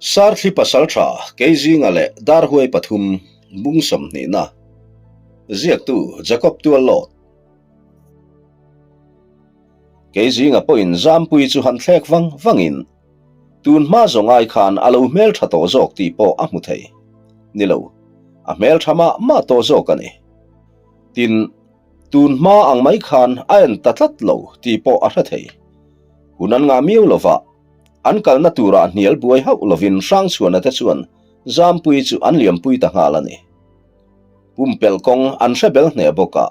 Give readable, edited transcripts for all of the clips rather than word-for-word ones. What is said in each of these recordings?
Sarthli Pasaltha Keizinga leh Darhuai pathum bung sawmhnihna Ziaktu Jacob Tuallawt Keizinga pawhin Zampui chu han thlek vang vangin tun hma zawng ai khan a lo hmeltha tawh zawk tih pawh a hmu thei. Ni lo, a hmeltha mah mah tawh zawk a ni. Tin, tun hma ang mai khan a en ta tlat lo tih pawh a hre thei. Hun an ngah miau lova, An kalna turah hnial buai hauh lovin Hrangchhuana te chuan Zampui chu an liampui ta nghal a ni. Pumpelh kawng an hre bel hneh bawk a.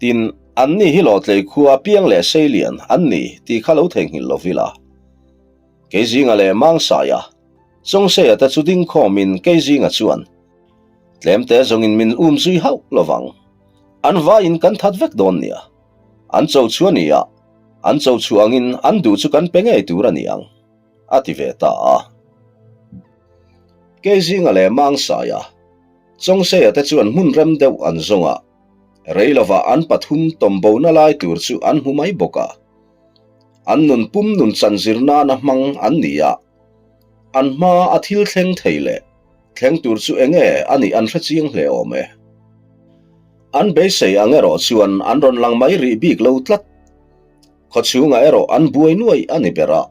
Tin, anni hi Lawtlei khua piang leh seilian an ni tih kha lo theihnghilh lo vila. Keizinga leh Mangsaia, Chawngseia te chu ding khawmin Keizinga chuan, Tlemte zawngin min um zui hauh lovang. An vaiin kan that vek dawn nia. An cho chu a ni a. An cho chhuah angin an duh chu kan pe ngei tur a ni ang, a ti ve ta a. Keizinga leh Mangsaia, Chawngseia te chuan hmun rem deuh an zawng a, rei lovah an pathum tawm bona lai tur chu an hmu mai bawk a. An nun pum nun chan zir nana hmang an ni a, an hma a thil thleng thei leh thleng tur chu enge a nih an hre chiang hle awm e. An beisei ang erawh chuan an rawn lang mai rih bik lo tlat. Khawchhungah erawh an buai nuai a ni ber a,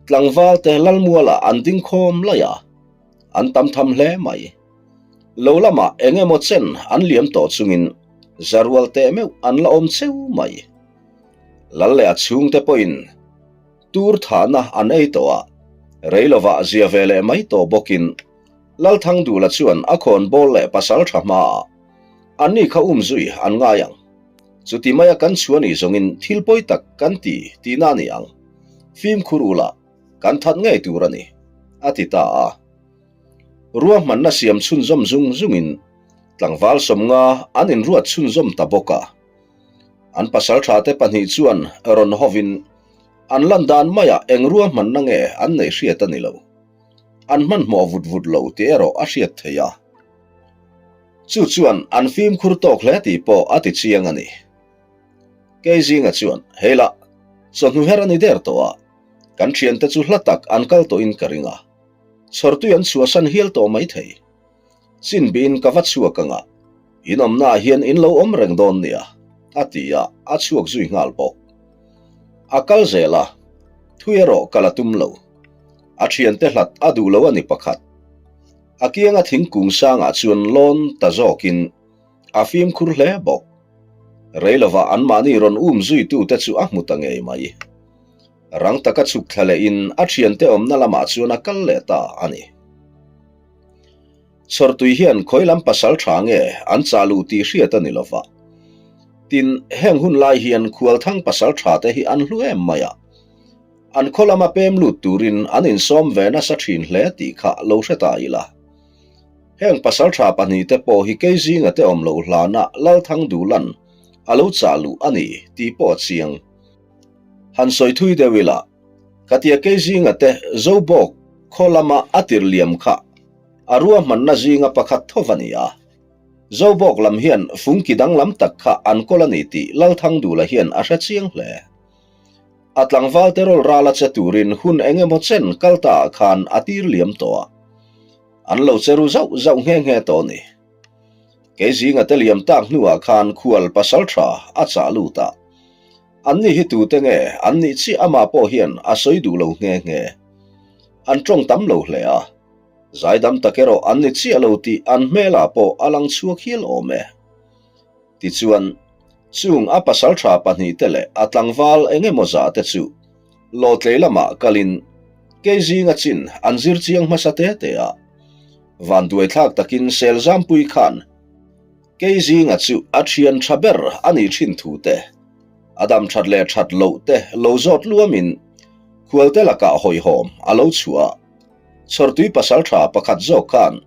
tlangval te Lalmualah an ding khawm laih a, an tam tham hle mai. Lo lamah eng emaw chen an liam tawh chungin zarual teh meuh an la awm cheu mai. Lal leh a chhungte pawhin tur thahna an ei tawh a, rei lovah zia ve leh mai tawh bawkin Lalthangdula chuan a khawnbawl leh pasal tha hmaah Anni kha um zui an ngai ang. Chuti maia kan chhuah nih zawngin thil pawi tak kan ti tihna a ni ang. Fimkhur ula, kan that ngei tur a ni, a ti ta a. Ruahmanna siam chhunzawm zung zungin tlangval sawmnga an inruat chhunzawm ta bawk a. An pasalthate pahnih chuan rawn hovin an lan dan maiah eng ruahmanna nge an neih hriat a ni lo. An hmanhmawh vut vut lo tih erawh a hriat theih a. Chu chuan an fimkhur tawk hle tih pawh a ti chiang a ni. Keizinga chuan, Hei lah, chawhnu her a ni der tawh a, kan thiante chu hla tak an kal tawhin ka ring a, chhawrtui an chhuahsan hial tawh mai thei. Chinbiin ka va chhuak ang a, in awmnaah hian in lo awm reng dawn nia, a ti a, a chhuak zui nghal bawk. A kal zel a, thui erawh kal a tum lo. A thiante hlat a duh lo a ni pakhat. A kianga thingkung sangah chuan lawn ta zawkin a fimkhur hle bawk. Rei lovah anmahni rawn um zuitute chu a hmu ta ngei mai. Rang taka chhuk thla lehin a thiante awmna lamah chuan a kal leh ta a ni. Chhawrtui hian khawi lam pasal tha nge an chah luh tih hriat a ni lova. Tin, heng hun lai hian khualthang pasal tha te hi an hlu em mai a. An khaw lama pem lut turin an insawm ve nasa thin hle tih kha lo hre ta ila. Heng pasaltha pahnihte pawh hi kei zinga te awm loh hlana Lalthang Duhlan a lo chah luh a ni tih pawh a chiang. Han sawi thui deuh ila, khatia kei zinga te Zobawk khaw lama a tir liam kha a ruahmanna zinga pakhat tho va ni a. Zobawk lam hian fungki danglam tak kha an kawl a ni tih Lalthang Duhla hian a hre chiang hle. A tlangval te rawl ral a che turin hun eng emaw chen kal ta ah khan a tir liam tawh a, an lo che ru zauh zauh nghe nghe tawh a ni. Kei zinga te liam tak hnuah khan khual pasal tha a chah lut a, an ni hi tute nge an nih chiah amah pawh hian a sawi duh lo nghe nghe. An tawng tam lo hle a, zaidam tak erawh an ni chiah lo tih an hmelah pawh a lang chhuak hial awm e. Tichuan, chung a pasaltha pahnihte leh a tlangval eng emaw zah te chu Lawtlei lamah kalin kei zinga chin an zir chiang hmasa te te a. Vanduaithlak takin Selzampui khan kei zinga chu a thian tha ber a nih thin thu te, a dam that leh that loh te lo zawt luamin khualte lakah hawihhawm a lo chhuah a. Chhawrtui pasaltha pakhat zawk khan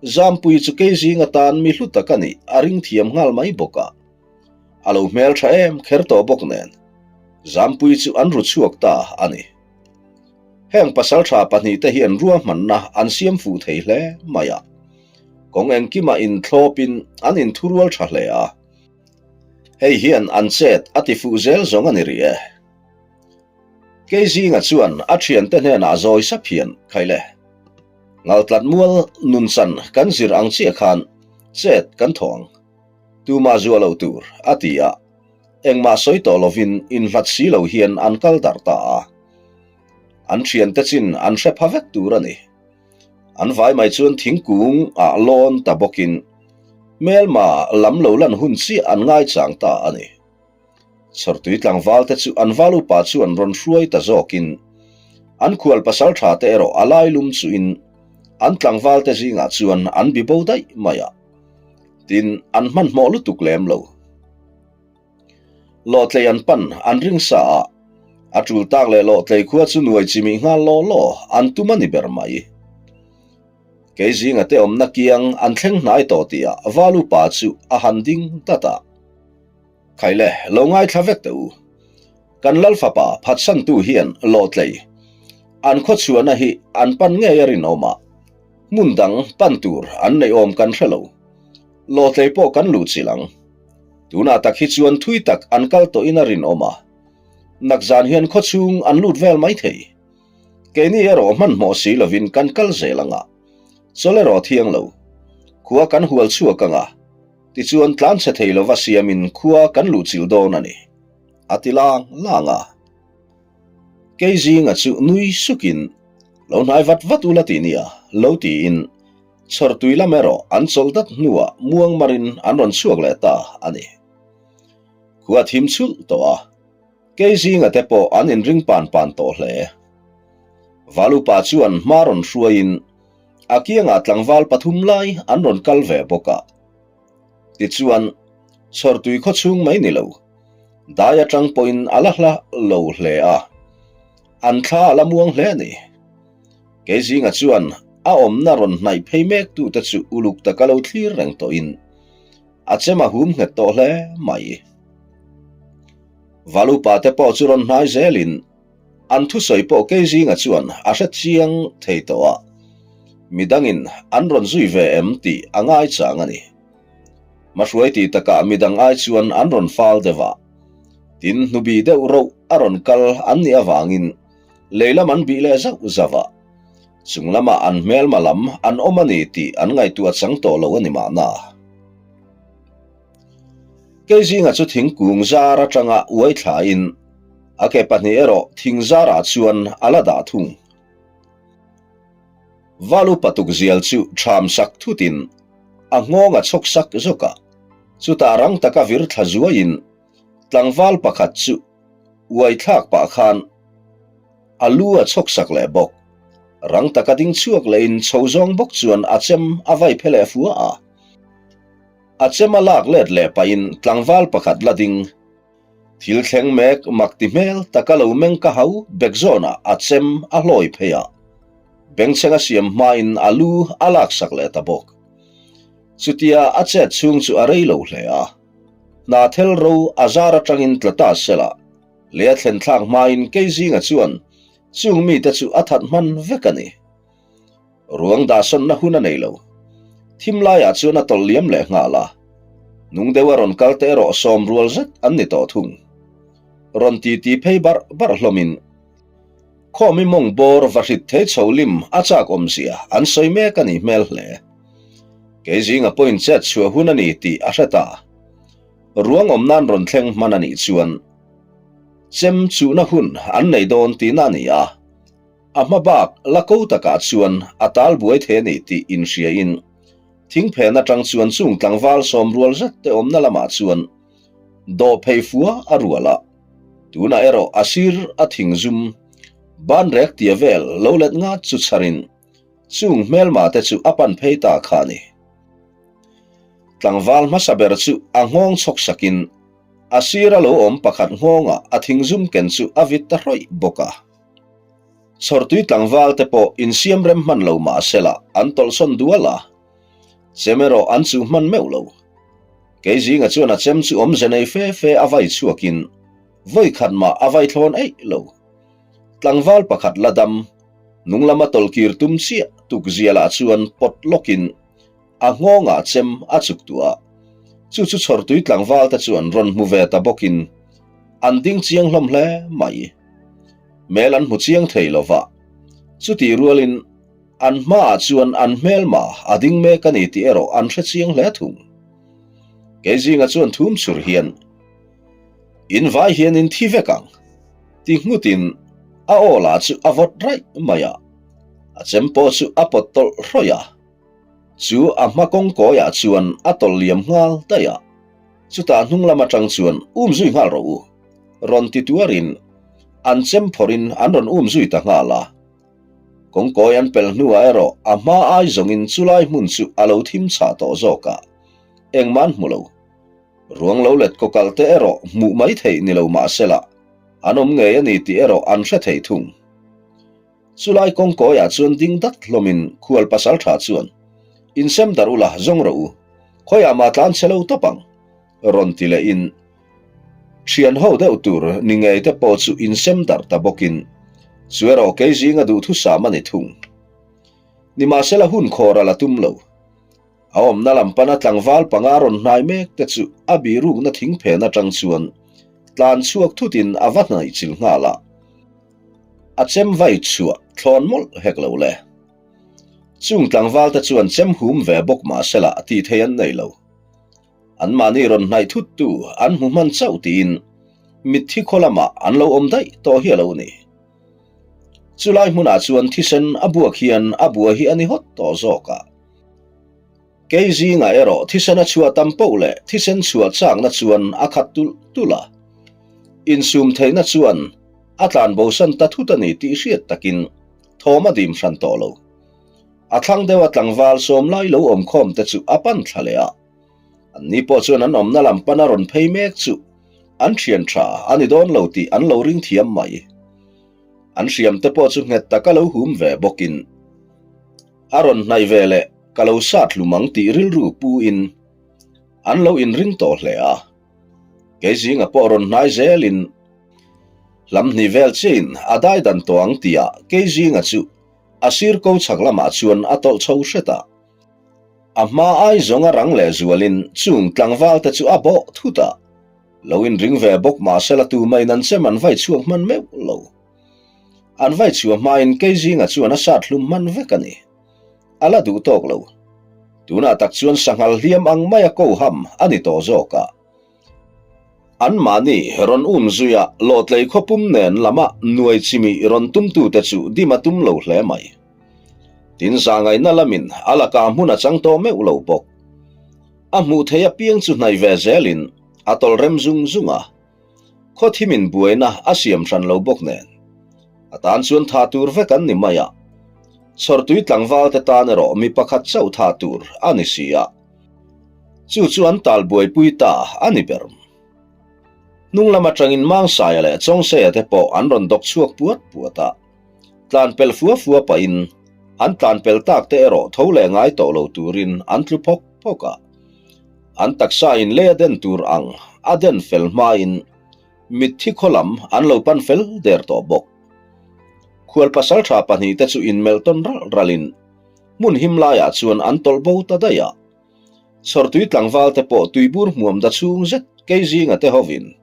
Zampui chu kei zing atan mi hlu tak a nih a ring thiam nghal mai bawk a. A lo hmel tha em kher tawh bawk nen. Zampui chu an ru chhuak ta a ni. Heng pasaltha pahnihte hian ruahmanna an siam fuh thei hle mai a. Kawng engkimah inthlawpin an inthurual tha hle a. Hei hian an chet a ti fuh zel zawng a ni rih e. Kei zinga chuan a thiante hnenah zawi sap hian, Khaile. Ngaltlat mual nunchan kan zir ang chiah khan chet kan thaw ang. Tumah zuah loh tur, a ti a. Engmah sawi tawh lovin inhlat si lo hian an kal darh ta a. An thiante chin an hre pha vek tur a ni. An vai mai chuan thingkung ah lawn ta bawkin hmelma lam lo lan hun chiah an ngaichang ta a ni. Chhawrtui tlangval te chu an val upa chuan rawn hruai ta zawkin an khual pasal tha te erawh a lai lum chuhin an tlangval te zingah chuan an bi bo daih mai a. Tin, an hmanhmawh lutuk lem lo. Lawhtlei an pan an ring sa a, a tul tak leh lawhtlei khua chu nuai chimih nghal law law an tum a ni ber mai. Kei zinga te awmna kiang an thleng hnai tawh tihah val upa chu a han ding dat a. Khaile, lo ngaithla vek teh u. Kan Lal fapa phatsantu hian lawhtlei an khawchhuahna hi an pan ngei a rinawm a, hmun dang pan tur an neih awm kan hre lo. Lawhtlei pawh kan luh chilh ang. Tunah tak hi chuan thui tak an kal tawhin a rinawm a, nakzan hian khawchhung an lut vel mai thei. Keini erawh hmanhmawh si lovin kan kal zel ang a, chawl erawh thiang lo. Khua kan hual chhuak ang a, tichuan tlanchhe thei lova siamin khua kan luhchilh dawn a ni, a ti lang lang a. Kei zinga chu nui sukin, Lo hnai vat vat ula ti nia, lo tiin Chhawrtui lam erawh an chawlh dat hnuah muang marin an rawn chhuak leh ta a ni. Khua thim chhulh tawh a, kei zinga te pawh an inring pan pan tawh hle. Valupa chuan hma rawn hruaiin a kiangah tlangval pathum lai an rawn kal ve bawk a. Tichuan, Chhawrtui khawchhung mai ni lo, dai atang pawhin a la hla lo hle a, an thla a la muang hle a ni. Kei zinga chuan a awmna rawn hnaih phei mek tute chu uluk taka lo thlir reng tawhin a chem a hum nghet tawh hle mai. Valupa te pawh chu rawn hnai zelin an thusawi pawh kei zinga chuan a hre chiang thei tawh a, midangin an rawn zui ve em tih a ngai chang a ni. Hmahruai tih takah midang ai chuan an rawn fal deuh a, tin hnubi deuh roh a rawn kal an nih avangin Lei lam an bih leh zauh zauh a, chung lamah an hmelma lam an awm a ni tih an ngaihtuah chang tawh lo a ni mahna. Kei zinga chu thingkung zar atanga uai thlain a ke pahnih erawh thing zarah chuan a la dah thung. Valu patuk zial chu ṭham sak thutin a nghawng a chhawk sak zawk a, chutah rang taka vir thla zuaiin tlangval pakhat chu Uai thlak pah khan a lu a chhawk sak leh bawk. Rang taka ding chhuak lehin chho zawng bawk chuan a chem a vai phe leh fua a. A chem a lak let leh pahin tlangval pakhat la ding. Thil thleng mek mak ti hmel taka lo meng ka hau bek zawnah a chem a hlawi phei a. Bengchheng a siam hmain a lu a lak sak leh ta bawk. Chutia a chet chhung chu a rei lo hle a. Hna thel ro a zar atangin tla ta sela, lei a thlen thlak hmain kei zinga chuan chung mite chu a that hman vek a ni. Ruang dahsawnna hun a nei lo. Thim laiah chuan a tawlh liam leh nghal a. Nung deuh a rawn kal te erawh sawm rual zet an ni tawh thung. Rawn titi phei barh barh hlawmin Khawmi mawng bawr va hrit thei chho lim a chak awmzia an sawi mek a nih hmel hle. Kei zinga pawhin chet chhuah hun a ni tih a hre ta. Ruang awm nan rawn thleng hman a nih chuan chem chuhna hun an nei dawn tihna a ni a, a hma bak la ko takah chuan a tal buai thei a ni tih inhriain thingphen atang chuan chung tlangval sawm rual zet te awmna lamah chuan dawh phei fua a rual a. Tunah erawh a sir a thing zum ban rek tia vel lo let ngat chu chharin chung hmelma te chu a pan phei ta kha a ni. Tlangval hmasa ber chu a nghawng chhawk sakin a sir a lo awm pakhat nghawngah a thing zum ken chu a vit ta hrawih bawk a. Chhawrtui tlangval te pawh insiam rem hman lo mah sela an tawlhsawn dual a, chem erawh an chuh hman meuh lo. Kei zinga chuan a chem chu awmze nei fe fe a vai chhuakin vawi khat mah a vai thlawn eih lo. Tlangval pakhat la dam, nung lama tawlhkir tum chiah tukzialah chuan pawt lawkin a nghawngah chem a chuk tuah a. Chu chu chhawrtui tlangval te chuan rawn hmu ve ta bawkin an ding chiang hlawm hle mai. Hmel an hmu chiang thei lo va, chutih rualin. An hmaah chuan an hmelma a ding mek a ni tih erawh an hre chiang hle thung. Kei zinga chuan thum chhur hian, In vai hian in thi vek ang, ti nghutin a aw lah chu a vawt raih mai a, a chem pawh chu a pawt tawlh hrawih a. Chu a hma kawng kawiah chuan a tawlh liam nghal daih a, chutah hnung lam atang chuan um zui nghal rawh u, rawn ti tuarin an chem phawrhin an rawn um zui ta nghal a. Kawngkawi an pelh hnuah erawh a hma ai zawngin chulai hmun chu a lo thim chhah tawh zawk a, engmah an hmu lo. Ruang lo let kawkalh te erawh hmuh mai theih ni lo mah sela, an awm ngei a ni tih erawh an hre thei thung. Chulai kawngkawiah chuan ding dat hlawmin khual pasal tha chuan, Insem darh ula, zawng rawh u, khawiah mah tlan chhe lo tawp ang, rawn ti lehin thian ho deuh tur ni ngei te pawh chu insem darh ta bawkin chu erawh kei zinga duhthusam a ni thung. Nimahsela hun khawr a la tum lo. A awmna lam pana tlangval panga rawn hnai mek te chu a birukna thing phen atang chuan tlan chhuak thutin a va hnaih chil nghal a, a chem vai chhuah thlawn mawlh hek lo le. Chung tlangval te chuan chem hum ve bawk mahsela tih thei an nei lo. Anmahni rawn hnaih thut tu an hmu hman chauh tiin mitthi khaw lamah an lo awm daih tawh hi a lo ni. Chulai hmunah chuan thisen a buak hian a bua hi a ni hawt tawh zawk a. Kei zingah erawh thisen a chhuah tam poh leh thisen chhuah chakna chuan a khat tulh tulh a. Insum theihna chuan a tlan bosan ta thut a ni tih hriat takin thawm a dim hran tawh lo. A thlang deuha tlangval sawmlai lo awm khawm te chu a pan thla leh a. Anni pawh chuan an awmna lam pana rawn phei mek chu an thian tha a ni dawn lo tih an lo ring thiam mai. An hriam te pawh chu nghet taka lo hum ve bawkin a rawn hnaih ve leh ka lo sat hlum ang tih rilru pu in an lo inring tawh hle a. Kei zinga pawh rawn hnai zelin hlam hnih vel chiahin a dai dan tawh ang tihah kei zinga chu A sir ko chhak lamah chuan a tawlh chho hret a. A hma ai zawng a rang leh zualin chung tlangval te chu a bawh thut a. Lo inring ve bawk mahsela tumah in an chem an vai chhuak hman meuh lo. An vai chhuah hmain kei zinga chuan a sat hlum hman vek a ni. A la duh tawk lo. Tunah tak chuan sanghal hliam ang maia ko ham a ni tawh zawk a. Anmahni rawn um zuia Lawtlei khawpum nen lama nuai chimi rawn tumtute chu dim a tum lo hle mai. Tin zahngaihna lamin a lakah hmun a chang tawh meuh lo bawk. A hmuh theih apiang chu hnaih ve zelin a tawlh rem zung zung a. Khawthimin buaina a siam hran lo bawk nen a tan chuan tha tur vek an ni mai a. Chhawrtui tlangvalte tan erawh mi pakhat chauh tha tur a ni si a. Chu chu an tal buaipui ta a ni ber. Hnung lam atangin Mangsaia leh Chawngseia te pawh an rawn dawk chhuak puat puat a. Tlan pel fua fua pahin an tlan pel tak te erawh tho leh ngai tawh lo turin an tlu phawk phawk a. An taksa in lei a den tur ang a den fel hmain mitthi khaw lam an lo pan fel der tawh bawk. Khual pasaltha pahnihte chu inmelh tawn ralh ralhin Hmun him laiah chuan an tawlh bo ta daih a. Chhawrtui tlangval te pawh tuibur hmuam da chhung zet kei zinga te hovin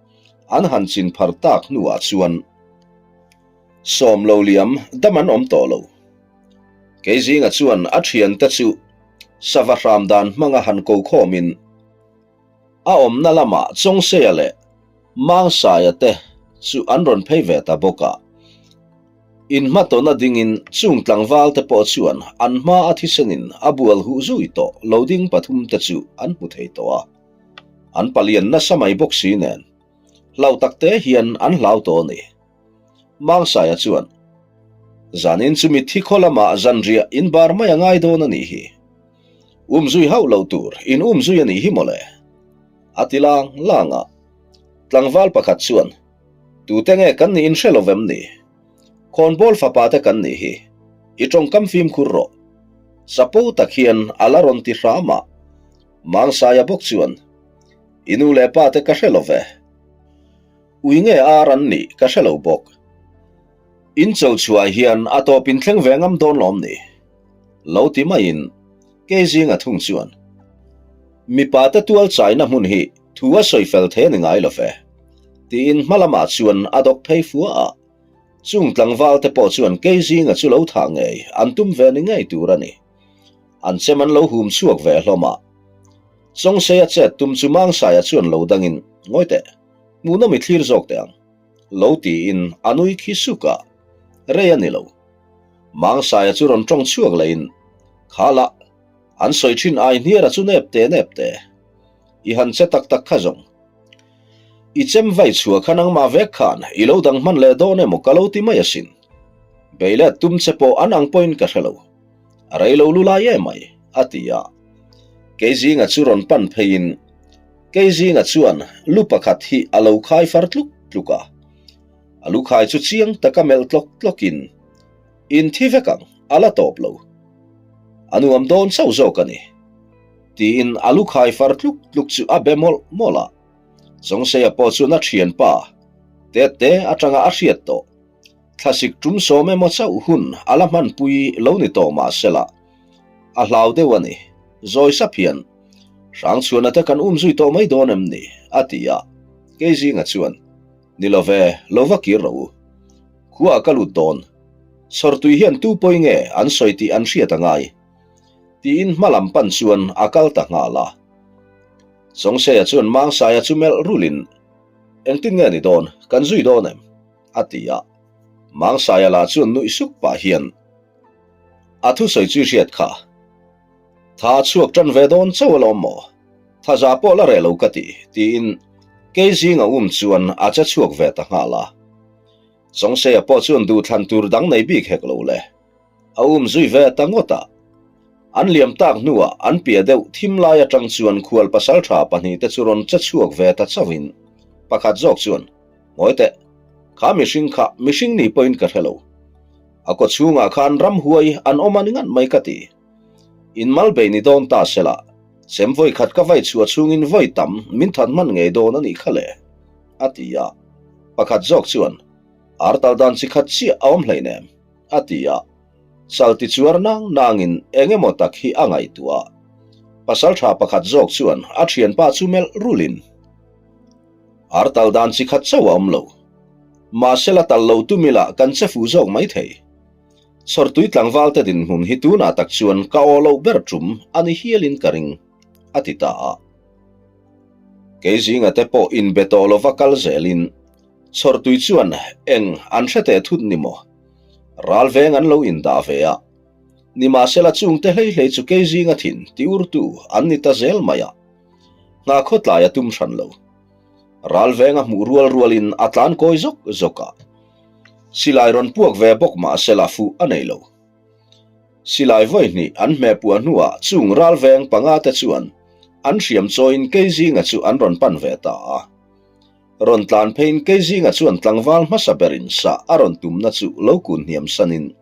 an han chin phar tak hnuah chuan sawm lo liam dam an awm tawh lo. Kei zinga chuan a thiante chu sava hram dan hmanga han ko khawmin A awmna lamah Chawngseia leh Mangsaia te chu an rawn phei ve ta bawk a. Inhmatawna dingin chung tlangval te pawh chuan an hma a thisenin a bual huh zui tawh lo ding pathum te chu an hmu thei tawh a. An palian nasa mai bawk si nen hlau tak te hian an hlau tawh a ni. Mangsaia chuan, Zanin chu mitthi khaw lamah zanriah inbar mai a ngai dawn a nih hi. Um zui hauh loh tur in um zui a nih hi mawle. A ti lang lang a. Tlangval pakhat chuan, Tute nge kan nih in hre lo vem ni? Khawnbawl fapa te kan nih hi. I tawngkam fimkhur rawh. Chapo tak hian a la rawn ti hram a. Mangsaia bawk chuan, I nu leh pa te ka hre lo ve. Ui nge ar an nih ka hre lo bawk. In cho chhuah hian a tawp in thleng ve ngam dawn lawm ni? Lo ti maiin kei zinga thung chuan mipa te tual chaina hmun hi thu a sawi fel thei a ni ngai lo ve, tiin hma lamah chuan a dawk phei fua a. Chung tlangval te pawh chuan Keizinga chu lo thah ngei an tum ve ni ngei tur a ni. An chem an lo hum chhuak ve hlawm a. Chawngseia chet tum chu Mangsaia chuan lo dangin, Ngawi teh, hmuhnawm i thlir zawk teh ang. Lo tiin a nui khi suk a, rei a ni lo. Mangsaia chu rawn tawng chhuak lehin, Kha lah, an sawi thin ai hniara chu nep te nep te. I han che tak tak kha zawng. I chem vai chhuah kha nangmah vek khan i lo dang hman leh dawn emaw ka lo ti mai asin. Bei let tum che pawh an ang pawhin ka hre lo. A rei lo lu lai em mai, a ti a. Keizinga chu rawn pan pheiin Keizinga chuan lu pakhat hi a lo khai far tluk tluk a. A lu khai chu chiang taka melh tlawk tlawkin, In thi vek ang, a la tawp lo. A nuam dawn chauh zawk a ni. Tiin a lu khai far tluk tluk chu a be mawlh mawlh a. Chawngseia pawh chuan a thianpa, Tette atanga a hriat tawh. Thlasik tum sawm emaw chauh hun a la hmanpui lo ni tawh mah sela, a hlau deuh a ni. Zawi sap hian, Hrangchhuana te kan um zui tawh mai dawn em ni? a ti a. Keizinga chuan, Ni lo ve, lo va kir rawh u. Khuaah ka lut dawn. Chhawrtui hian tu pawi nge an sawi tih an hriat a ngai. Tiin hma lam pan chuan a kal ta nghal a. Chawngseia chuan Mangsaia chu melh rulin, Engtin nge ni dawn, kan zui dawn em? a ti a. Mangsaia lah chuan nuih suk pah hian, A thusawi chu i hriat kha. Tha a chhuak tan ve dawn chauh alawm maw? Tha za pawh la reh lo ka ti, tiin Keizinga um chuan a che chhuak ve ta nghal a. Chawngseia pawh chuan duhthlan tur dang nei bik hek lo le. A um zui ve ta ngawt a. An liam tak hnuah an piah deuh thim lai atang chuan khual pasaltha pahnihte chu rawn che chhuak ve ta chauhin pakhat zawk chuan, Ngawi teh, kha mihring kha mihring ni pawhin ka hre lo. A kaw chhungah khan ramhuai an awm a ni ngat mai ka ti. In mal bei ni dawn ta sela, sem vawi khat ka vai chhuah chhungin vawi tam min that hman ngei dawn a nih kha le, a ti a. Pakhat zawk chuan, Artal dan chi khat chiah a awm hleinem. A ti a, chal ti chuar nang nangin eng emaw tak hi a ngaihtuah a. Pasaltha pakhat zawk chuan a thianpa chu melh rulin, Ar tal dan chi khat chauh a awm lo. Mahse la tal lo tum ila kan che fuh zawk mai thei. Chhawrtui tlangvalte dinhmun hi tunah tak chuan ka aw loh ber tum a ni hialin ka ring, a ti ta a. Kei zinga te pawh inbe tawh lova kal zelin Chhawrtui chuan eng an hre teh thut ni maw? Ral veng an lo indah ve a. Nimahsela chungte hlei hlei chu kei zinga thin ti urtu an ni ta zel mai a. Hna khawtlai a tum hran lo. Ral veng a hmuh rual rualin a tlan kawi zawk zawk a. Silai rawn puak ve bawk mahsela fuh a nei lo. Silai vawi hnih an hmeh puah hnuah chung ral veng panga te chuan an hriam chawiin kei zinga chu an rawn pan ve ta a. Rawn tlan pheiin Keizinga chuan tlangval hmasa berin sah a rawn tumna chu lo kun hniam sanin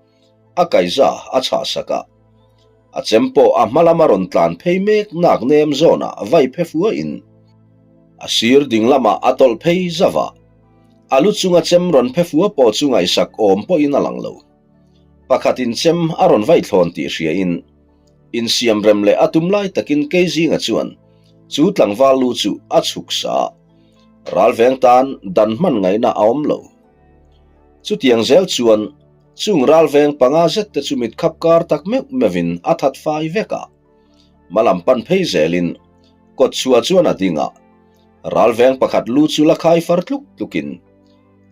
a kaiza a chhah sak a. A chem pawh a hma lama rawn tlan phei mek nak nem zawnah vai phe fuahin a sir ding lamah a tawlh phei zauh a. A lu chunga chem rawn phe fua pawh chu ngaihsak awm pawhin a lang lo. Pakhatin chem a rawn vaih thlawn tih hriain insiam rem leh a tum lai takin Keizinga chuan chu tlangval lu chu a chhuk sa a. Ralveng tan dan hman ngaihna a awm lo. Chutiang zel chuan chung ralveng panga zet te chu mit khap kar tak meuh meuhin a that fai vek a. Hmalam pan phei zelin kawt chhuah chuan a ding a. Ralveng pakhat lu chu la khai far tluk tlukin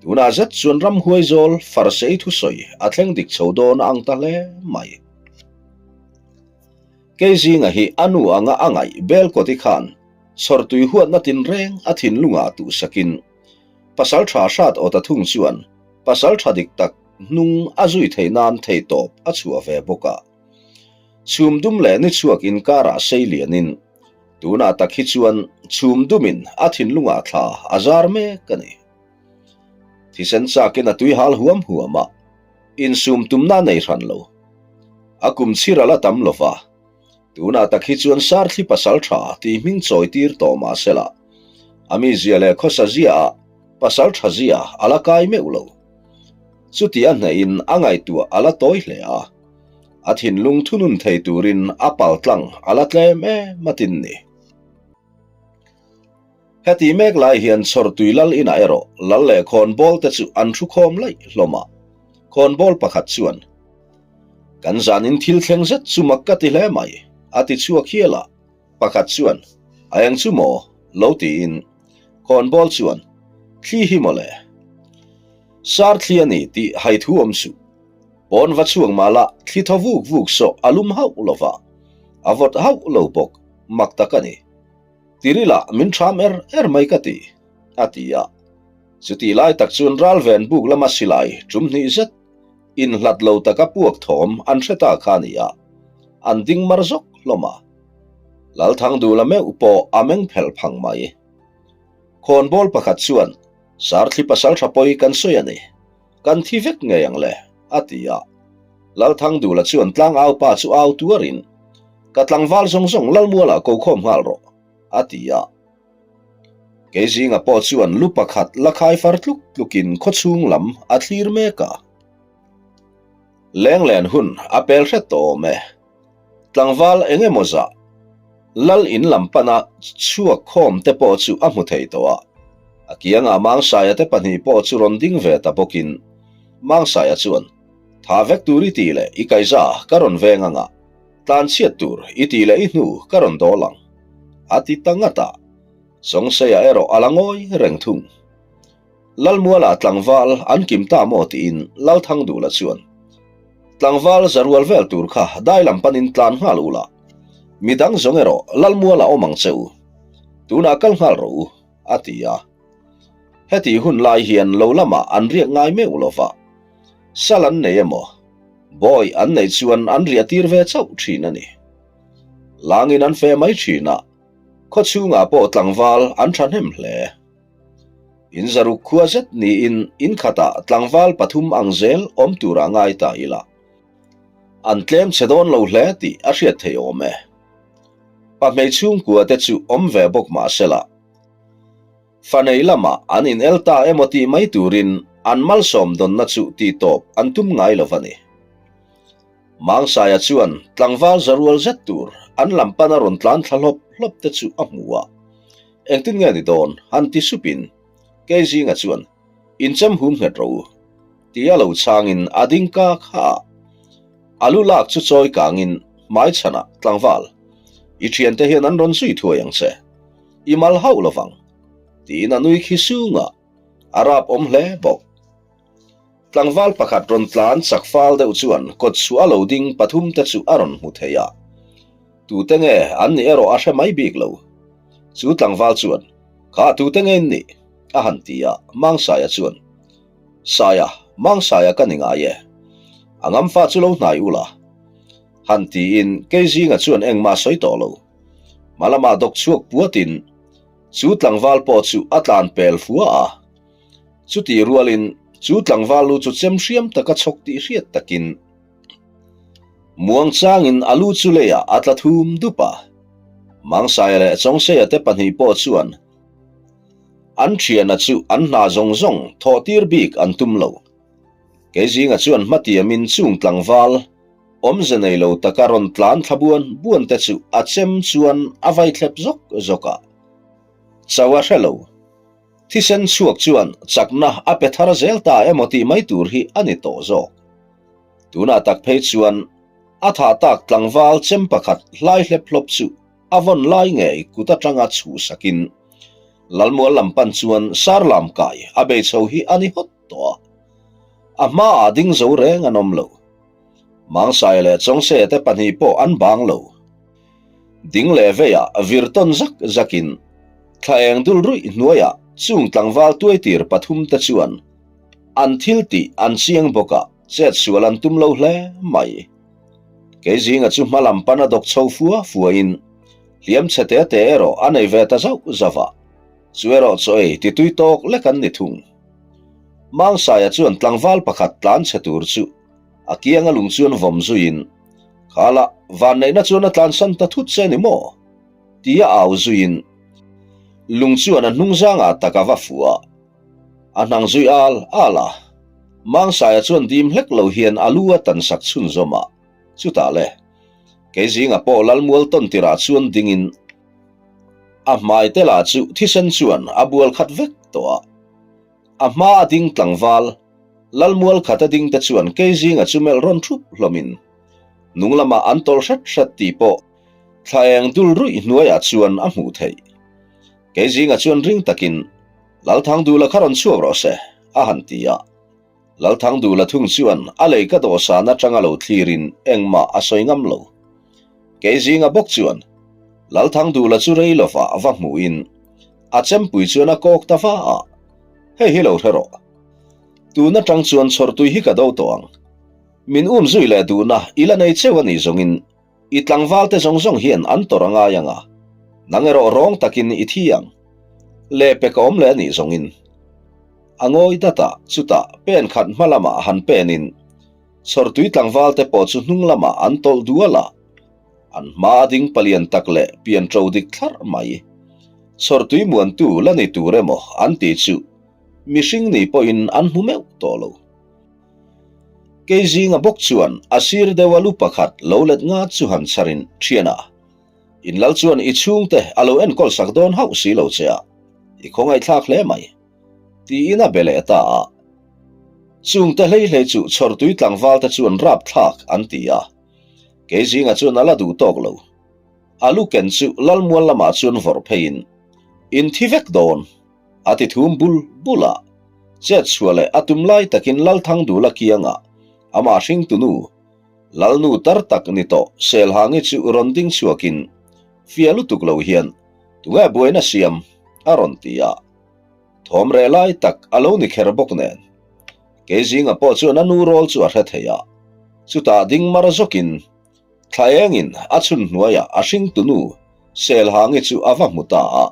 tunah zet chuan ramhuai zawl farsei thusawi a thleng dik chho dawn a ang ta hle mai. Keizinga hi a nu anga a ngaih Belkawti khan Chhawrtui huatna tinreng a thinlungah tuhsakin pasal tha hrat awta thung chuan pasal tha dik tak hnung a zui theih nan theihtawp a chhuah ve bawk a. Chhum dum leh ni chhuak inkarah sei lianin tunah tak hi chuan chhum dumin a thinlungah thla a zar mek a ni. Thisen chakin a tui hal huam huam a, insum tumna nei hran lo. A kum chhir a la tam lo va. Tunah tak hi chuan Sarthli pasal tha tih hming chawi tir tawh mah sela, a mizia leh khawsa ziaah pasal tha zia a la kai meuh lo. Chuti a hnehin a ngaihtuah a la tawi hle a, a thinlung thunun thei turin a paltlang a la tlem em atin ni. Heti mek lai hian Chhawrtui lal inah erawh lal leh khawnbawl te chu an thu khawm laih hlawm a. Khawnbawl pakhat chuan, Kan zanin thil thleng zet chu mak ka ti hle mai, a ti chhuak hial a. Pakhat chuan, A eng chu maw? lo tiin khawnbawl chuan, Thli hi mawle. Sar thli a ni tih hai thu awm suh. Pawn va chhuak mah la thli thaw vuk vuk sawh a lum hauh lo va, a vawt hauh lo bawk, mak tak a ni. Tirila min ṭham er er mai ka ti, a ti a. Chutih lai tak chuan ralven buk lama silai ṭum hnih zet inhlat lo taka puak thawm an hre ta kha a ni a, an ding mar zawk hlawm a. Lalthangdula meuh pawh a meng phelh phang mai. Khawnbawl pakhat chuan, Sarthli pasalṭha pawi kan sawi a ni. Kan thi vek ngei ang le, a ti a. Lalthangdula chuan tlangau pa chu au tuarin, Ka tlangval zawng zawng Lalmualah ko khawm nghal rawh, a ti a. Keizinga pawh chuan lu pakhat la khai far tluk tlukin khawchhung lam a thlir mek a. Lenglen hun a pel hret tawh awm e. Tlangval eng emaw zah Lal in lam pana chhuak khawm te pawh chu a hmu thei tawh a. A kiangah Mangsaia te pahnih pawh chu rawn ding ve ta bawkin Mangsaia chuan, Tha vek tur i tih leh i kaiza ka rawn veng anga tlanchhiat tur i tih leh i hnu ka rawn dawl ang, a ti ta ngat a. Sawngseia erawh a la ngawi reng thung. Lalmuala tlangval an kim ta maw tiin Lalthangdula chuan, Tlangval za rual vel tur kha dai lam panin tlan nghal ula, midang zawng erawh Lalmuala awm ang che u. Tunah kal nghal rawh u, a ti a. Heti hun lai hian lo lamah an riak ngai meuh lo va, sal an nei emaw, bawi an neih chuan an riah tir ve chauh thin a ni. Langin an fe mai thin a, khawchhungah pawh tlangval an thahnem hle. In zaruk khua zet niin in khatah tlangval pathum ang zel awm turah ngai ta ila. An tlem chhe dawn lo hle tih a hriat theih awm e. Pahmei chhungkua te chu awm ve bawk mah sela. Fanei lamah an in el ta emaw tih mai turin an malsawm dawnna chu tih tawp an tum ngai lo va ni. Mangsaia chuan tlangval zarual zet tur an lam pana rawn tlan thla hlawp hlawp te chu a hmu a. Engtin nge ni dawn? han ti supin Keizinga chuan, Inchem hum nghet rawh u, tia lo chhangin a ding ka kha a. A lu lak chu chawi kangin hmaichhanah, Tlangval, i thiante hian an rawn zui thuai ang che. I mal hauh lovang, tiin a nui khi sung a, a rap awm hle bawk. Tlangval pakhat rawn tlan chak fal deuh chuan kawt chhuah a lo ding pathum te chu a rawn hmu thei a. Tute nge an nih erawh a hre mai bik lo. Chu tlangval chuan, Kha tute nge in nih? a han ti a, Mangsaia chuan, Saia, Mangsaia ka ni ngai e. A ngamfa chu lo hnai ula. Han tiin Keizinga chuan engmah sawi tawh lo. Hmalamah dawk chhuak puatin chu tlangval pawh chu a tlan pel fua a. Chutih rualin chu tlangval lu chu chem hriam taka chhawk tih hriat takin muang changin a lu chu leiah a tla thum dup a. Mangsaia leh Chawngseia te pahnih pawh chuan an thiana chu an hna zawng zawng thawh tir bik an tum lo. Keizinga chuan hmatiamin chung tlangval awmze nei lo taka rawn tlan thla buan buan te chu a chem chuan a vai thlep zawk zawk a. Chau a hre lo. Thisen chhuak chuan chakna a pe thar zel ta emaw tih mai tur hi a ni tawh zawk. Tunah tak phei chuan a thah tak tlangval chem pakhat hlai hlep hlawp chu a vawn lai ngei kut atanga chhuhsakin Lalmual lam pan chuan Sarlam kai a bei chho hi a ni hawt tawh a. A hmaah ding zo reng an awm lo. Mangsaia leh Chawngseia te pahnih pawh an bang lo. Ding leh veiah vir tawn zak zakin thla eng dul ruih hnuaiah chung tlangval tuaitir pathum te chuan an thil tih an chiang bawk a, chet sual an tum lo hle mai. Keizinga chu hma lam pana dawk chho fua fuain hliam chhe te te erawh a nei ve ta zauh zauh a, chu erawh chaw ei ti tui tawk lek an ni thung. Mangsaia chuan tlangval pakhat tlan chhe tur chu a kianga lung chuan vawm zuiin, Khala, vanneihna chuan a tlansan ta thut che ni maw? tia au zuiin lung chuan a hnung zangah tak a va fuh a, a hnang zui al al a. Mangsaia chuan dim hlek lo hian a lu a tansak chhunzawm a, chutah le, kei zingah pawh Lalmual tawn tirah chuan dingin a hmai te lah chu thisen chuan a bual khat vek tawh a, a hma a ding tlangval. Lalmual khata ding te chuan Keizinga chu melh rawn thup hlawmin hnung lamah an tawlh hret hret tih pawh thla eng dul ruih hnuaiah chuan a hmuh theih. Keizinga chuan ring takin, Lalthangdula kha rawn chhuak rawh se, a han ti a. Lalthangdula thung chuan a lei ka dawhsan atanga lo thlirin engmah a sawi ngam lo. Keizinga bawk chuan Lalthangdula chu rei lovah va hmuhin a chempui chuan a kawk ta va a, Hei hi lo hre rawh. Tun atang chuan chhawrtui hi ka do tawh ang. Min um zui leh duhna i la nei cheu a nih zawngin I tlangvalte zawng zawng hian an tawrh a ngai ang a, nang erawh rawng takin i thi ang. Lehpek a awm leh a nih zawngin. A ngawi dat a, chutah pen khat hma lamah han penin chhawrtui tlangvalte pawh chu hnung lamah an tawlh dual a, an hma a ding palian tak leh pian ṭo dik thlarh mai. Chhawrtui muantu la ni tur emaw an tih chu mihring ni pawhin an hmu meuh tawh lo. Kei zinga bawk chuan a sir deuha lu pakhat lo let nga chu han chharin thian a, In lal chuan i chhungte a lo enkawl sak dawn hauh si lo che a, i khawngaihthlak hle mai, tiin a be leh ta a. Chungte hlei hlei chu chhawrtui tlangvalte chuan rapthlak an ti a, kei zinga chuan a la duh tawk lo. A lu ken chu lalmual lamah chuan vawrh pheiin, In thi vek dawn! A ti thum bul bul a, chet chhuah leh a tum lai takin Lalthangdula kiangah amah hringtunu, Lalnu tar tak ni tawh Selhangi chu rawn ding chhuakin fia lutuk lo hian tunge buaina siam a rawn ti a. Thawm reh lai tak a lo ni kher bawk nen Keizinga pawh chuan a nu rawl chu a hre thei a, chutah ding mar zawkin Thla engin a chhun hnuaiah a hringtunu Selhangi chu a va hmu ta a.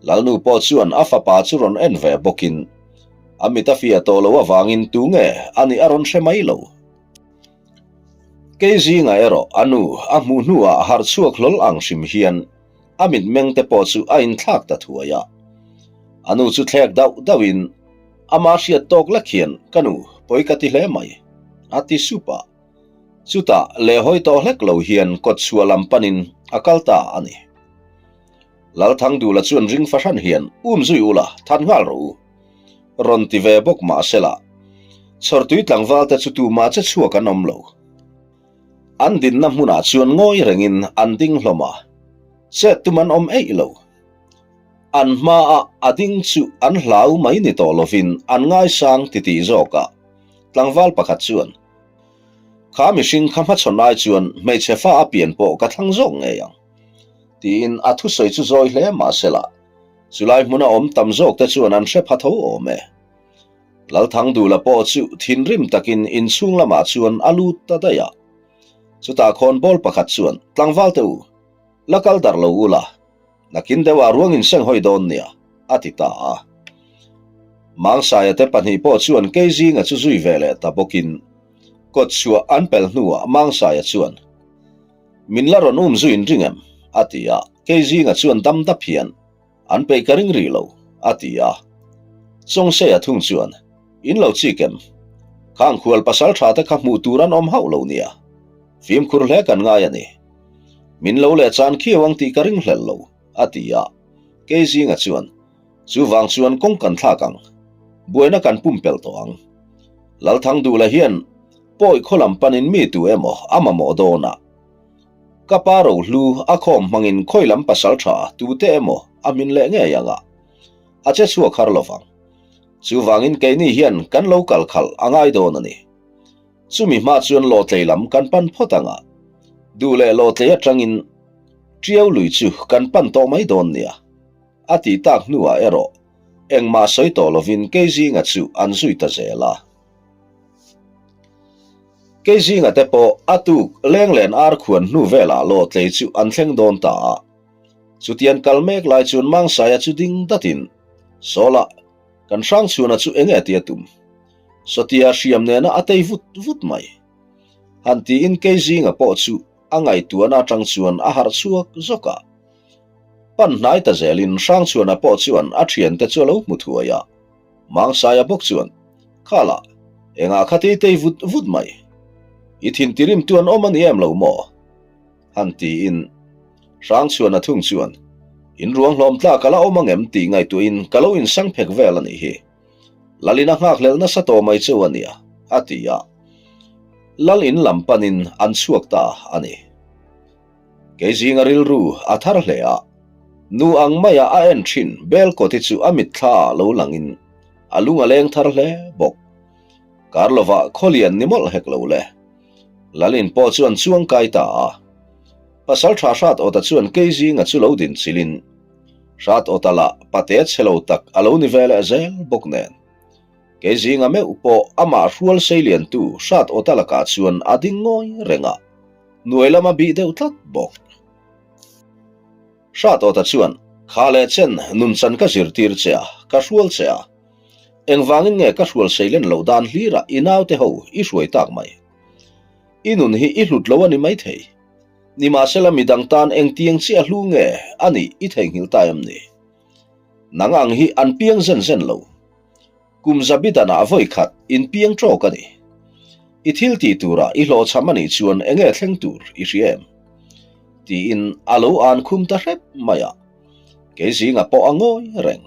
Lalnu pawh chuan a fapa chu rawn en ve bawkin a mit a fiah tawh lo avangin tunge a nih a rawn hre mai lo. Kei zingah erawh a nu a hmuh hnuah harh chhuak hlawl ang hrim hian a mitmeng te pawh chu a inthlak ta thuai a. A nu chu thlek dauh dauhin ama hriat tawk lek hian ka nu pawi ka ti hle mai a ti sup a. Chutah lehhawi tawh hlek lo hian kawtchhuah lam panin a kal ta a ni. Lalthangdula chuan ring fahran hian um zui ula that nghal rawh u. Rawn ti ve bawk mah sela, chhawrtui tlangvalte chu tumah che chhuak an awm lo. An dinna hmunah chuan ngawi rengin an ding hlawm a, chet tum an awm eih lo. An hmaah a ding chu an hlau mai ni tawh lovin an ngaisang titih zawk a, tlangval pakhat chuan, Kha mihring kha hmachhawn ai chuan hmeichhe fa a pian pawh ka thlang zawk ngei ang, tiin a thusawi chu zawi hle mah sela, chulai hmuna awm tam zawk te chuan an hre pha tho awm e. Lalthangdula pawh chu thinrim takin inchhung lamah chuan a lut ta daih a. Chutah khawnbawl pakhat chuan, Tlangval te u, la kal darh lo ula, Nakin deuhah ruang in seng hawi dawn nia, a ti ta a. Mangsaia te pahnih pawh chuan Keizinga chu zui ve leh ta bawkin kawtchhuah an pel hnuah Mangsaia chuan, Min la rawn um zui in ring em? a ti a, Keizinga chuan dam dap hian, An peih ka ring rih lo, a ti a. Chawngseia thung chuan, In lo chik em? Khang khual pasal tha te kha hmuh tur an awm hauh lo nia. Fimkhur hle kan ngai a ni. Min lo leh chan khiau ang tih ka ring hlel lo, a ti a. Kei zinga chuan, Chuvang chuan kawng kan thlak ang. Buaina kan pumpelh tawh ang. Lalthangdula hian pawi khaw lam panin mi tu emaw a mamawh dawn a. Ka pa rohlu a khawm hmangin khawi lam pasal tha tute emaw a hmin leh ngei ang a. A che chhuak har lovang. Chuvangin keini hian kan lo kal khalh a ngai dawn a ni. Chumi hma chuan lawtlei lam kan pan phawt ang a, duh leh lawtlei atangin Tiau lui chu kan pan tawh mai dawn nia, a tih tak hnuah erawh engmah sawi tawh lovin Keizinga chu an zui ta zel a. Keizinga te pawh a tuk lenglen ar khuan hnu velah lawtlei chu an thleng dawn ta a. Chutian kal mek lai chuan Mangsaia chu ding datin, Sawla, kan Hrangchhuana chu enge tia tum? Sawtia hriam nena a tei vut vut mai. Han tiin Keizinga pawh chu a ngaihtuahna atang chuan a harh chhuak zawk a. Pan hnai ta zelin Hrangchhuana pawh chuan a thiante chu a lo hmu thuai a. Mangsaia bawk chuan, Khala, engah kha tei tei vut vut mai. I thin tirim tu an awm a ni em lo maw? Han tiin Hrangchhuana thung chuan, In ruang hlawm tlak a la awm angem tih ngaihtuahin ka lo insang phek vel a nih hi. Lalin a nghakhlelh nasa tawh mai cheu a nia, a ti a. Lal in lam panin an chhuak ta a ni. Kei zinga rilru a thar hle a, nu ang maia a en thin Belkawti chu a mitthla ah lo langin a lung a leng thar hle bawk. Kar lovah khawlian ni mawlh hek lo le. Lalin pawh chuan chuang kai ta a. Pasal tha hrat awta chuan kei zinga chu lo din chilin hrat awta lah pate chhe lo tak a lo ni ve leh zel bawk nen. Kei zinga meuh pawh amah hrual seiliantu hrat awta lakah chuan a ding ngawi reng a, hnuai lama bih deuh tlat bawk. Hrat awta chuan, Kha leh chen nunchan ka zirtir che a, ka hrual che a. Engvangin nge ka hrual seilen loh dan hlirah i naute ho i hruai tak mai? I nun hi i hlut lo a ni maithei. Nimahsela midang tan engtiang chiah hlu nge a nih i theihnghilh ta em ni? Nang ang hi an piang zen zen lo. Kum zabi danah vawi khat in piang tawk a ni. I thil tih turah i hlawhchham a nih chuan enge thleng tur i hria em? Tiin a lo an khum ta hrep mai a. Kei zinga pawh a ngawi reng.